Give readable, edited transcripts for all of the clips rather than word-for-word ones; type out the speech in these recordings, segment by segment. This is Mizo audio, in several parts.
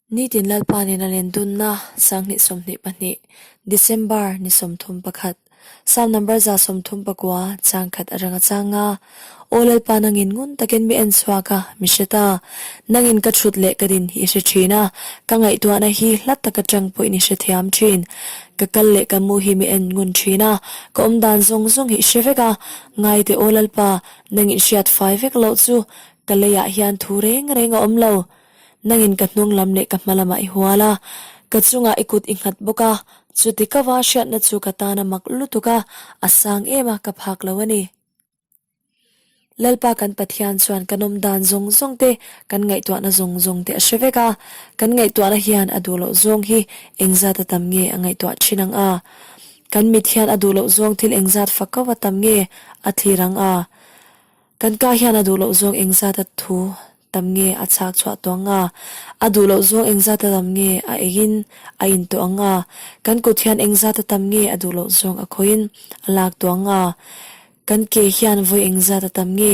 Nitin Lalpa nen a len dunna 2022, December ni 31, Psalm number 139 chang khat atanga chang nga, Aw Lalpa nangin ngun takin mi en chhuak a, mi hre ta. Nangin ka thut leh ka din hi i hre thin a, ka ngaihtuahna hi hla taka tang pawhin i hre thiam thin. Ka kal leh ka mu hi mi en ngun thin a, ka awm dan zawng zawng hi i hre vek a, Ngaite Aw Lalpa, nangin hriat fai vek loh chu ka leiah hian thu reng reng a awm lo. Nangin ka hnung lam leh ka hma lamah i hual a, ka chungah i kut i nghat bawk a, chuti ka va hriatna chu ka tan a mak lutuk a, a sang em a, ka phak lo a ni. Lalpa kan Pathian chuan kan awm dan zawng zawng te, kan ngaihtuahna zawng zawng te a hre vek a, kan ngaihtuahna hian a duh loh zawng hi engzat a tam nge a ngaihtuah thin ang a? Kan mit hian a duh loh zawng thil engzat fak ko a tam nge a thlir ang a? Kan ka hian a duh loh zawng engzat a thu tam nge a chhak chhuah tawh ang a, a duh loh zawng engzat a tam nge a eiin a in tawh ang a, kan kut hian engzat a tam nge a duh loh zawng a khawiin a lak tawh ang a, kan ke hian vawi engzat a tam nge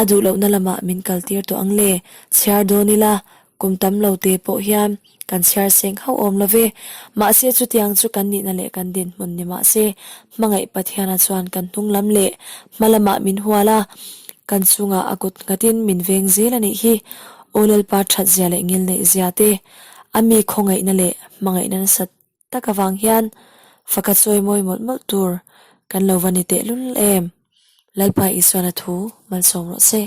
a duh lohna lamah min kal tir tawh ang le, chhiar dawn ila kum tam lo te pawh hian kan chhiar seng hauh awm lo ve. Mahse chutiang chu kan nihna leh kan dinhmun ni mahse hmangaih Pathiana chuan kan hnung lam leh hma lamah min hual a, kan chungah a kut nghatin min veng zel a nih hi. Aw Lalpa that zia leh ngil neih zia te, a mi khawngaihna leh hmangaihna nasat tak avang hian faka chawi mawi mawlh mawlh tur kan lo va ni tehlul em. Lalpa Isuana thu malsawm rawh se.